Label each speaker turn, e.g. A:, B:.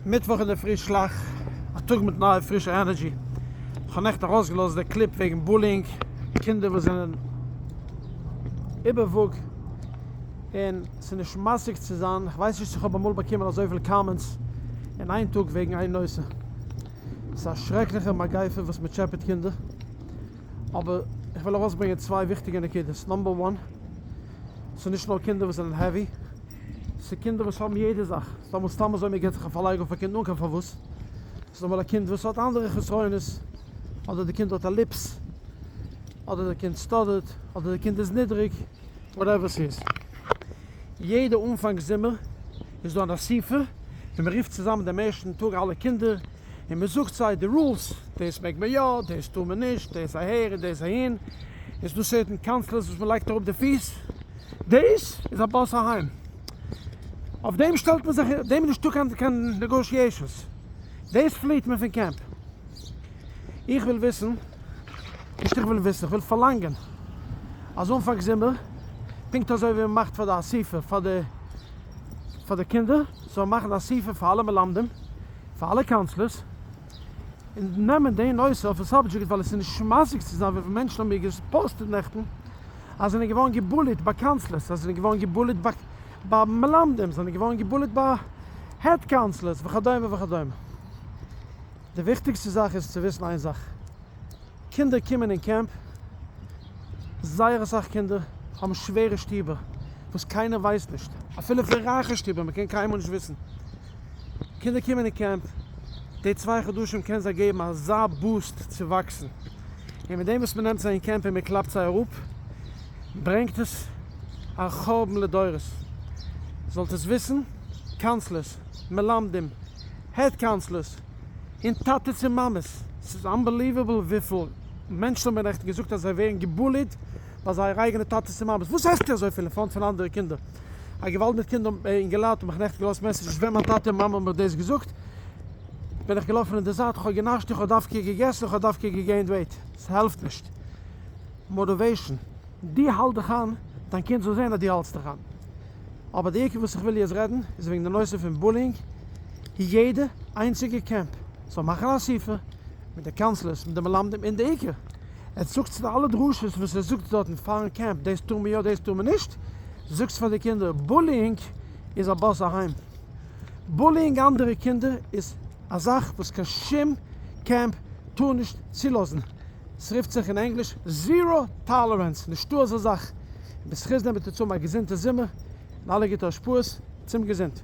A: מיטוואך אינדערפרי שלח, א טאג מיט נייע פרישע energy, כ'האב נעכטן ארויסגעלאזט די clip וועגן bullying, קינדער וואס זענען איבערוואג, און ס'איז נישט משיג צו זיין, כ'ווייס נישט צו כ'האב אמאל באקומען אזויפיל comments אין איין טאג וועגן איין נושא, ס'איז א שרעקליכע מגיפה וואס מ'טשעפעט קינדער, אבער איך וויל ארויסברענגען צוויי וויכטיגע נקודות, number one, ס'איז נישט נאר קינדער וואס זענען heavy, ס'איז קינדער וואס האבן יעדע זאך, ס'איז אמאל סתם אזוי מ'געט זיך א פארלייג אויף א קינד אן קיין פארוואס, ס'איז אמאל א קינד וואס האט אנדערע חסרונות, אדער די קינד האט א ליפס, אדער די קינד stutter ט, אדער די קינד איז נידריג, whatever ס'איז. יעדע אנפאנג זומער איז דא אן אסיפה ווי מ'רופט צוזאמען דעם ערשטן טאג אלע קינדער און מ'זאגט זיי די rules, דאס מעג מען יא, דאס טאר מען נישט, דאס אהער און דאס אהין, איז דא certain counselors וואס מ'לייגט אראפ די פיס, דאס איז א באס אהיים, אויף דעם שטעלט מען זיך, אויף דעם איז נישטא קיין קיין negotiations, דאס פליעט מען פון קעמפ. איך וויל וויסן, נישט איך וויל וויסן, איך וויל פארלאנגען, אז אנפאנג זומער, פונקט אזוי ווי מ'מאכט פאר די אסיפה פאר די פאר די קינדער, זאל מען מאכן א אסיפה פאר אלע מלמדים, פאר אלע counselors, און נעמען די נושא אויפן subject ווייל עס איז נישט משיג צו זיין וויפיל מענטשן האבן מיר געפאוסטעט נעכטן אז זענען געווארן געבוליט ביי counselors, אז זענען געווארן געבוליט ביי ביי מלמדים, זענען געווארן געבוליט ביי head counselors וכדומה וכדומה. די וויכטיגסטע זאך איז צו וויסן איין זאך, קינדער קומען אין קעמפ, זייער אסאך קינדער האבן שווערע שטיבער וואס קיינער ווייסט נישט, אפילו פון רייכע שטיבער, מען קען קיינמאל נישט וויסן, קינדער קומען אין קעמפ, די צוויי חדשים קען זיי געבן אזא boost צו וואקסן, און מיט דעם וואס מען נעמט זיי אין קעמפ און מען קלאפט זיי אראפ, ברענגט עס א חורבן לדורות. זאלט עס וויסן, counselors, מלמדים, head counselors, און טאטעס און מאמעס, ס'איז unbelievable וויפיל מענטשן האבן מיר נעכטן געזאגט אז זיי ווערן געבוליט ביי זייערע אייגענע טאטעס און מאמעס, וואס עסטו אזויפיל אין front פון אנדערע קינדער? א געוואלד מיט קינדער אינגעלייט האבן מיך נעכטן געלאזט messages ווען מיין טאטע און מאמע האבן מיר דאס געזאגט בין איך געלאפן אין די זייט, כ'האב גענאשט, איך האב דווקא געגעסן, איך האב דווקא געגעינט weight, ס'העלפט נישט. motivation, דו האלט דיך איין, דיין קינד זאל זען אז דו האלטסט דיך איין. אבער די עיקר וואס איך וויל יעצט רעדן איז וועגן די נושא פון bullying, יעדע איינציגע קעמפ זאל מאכן א אסיפה מיט די counselors, מיט די מלמדים, און די עיקר עטס זאגטס די אלע דרשות וואס עטס זאגטס דארטן פארן קעמפ, דאס טאר מען יא דאס טאר מען נישט, זאגטס פאר די קינדער bullying איז א באס אהיים, bullying אנדערע קינדער איז א זאך וואס קיין שום קעמפ טאר נישט צולאזן, ס'רופט זיך אין ענגליש zero tolerance, נישטא אזא זאך, און בזכות דעם וועט עטס האבן א געזונטע זומער און אלע גוטע השפעות, צום געזונט.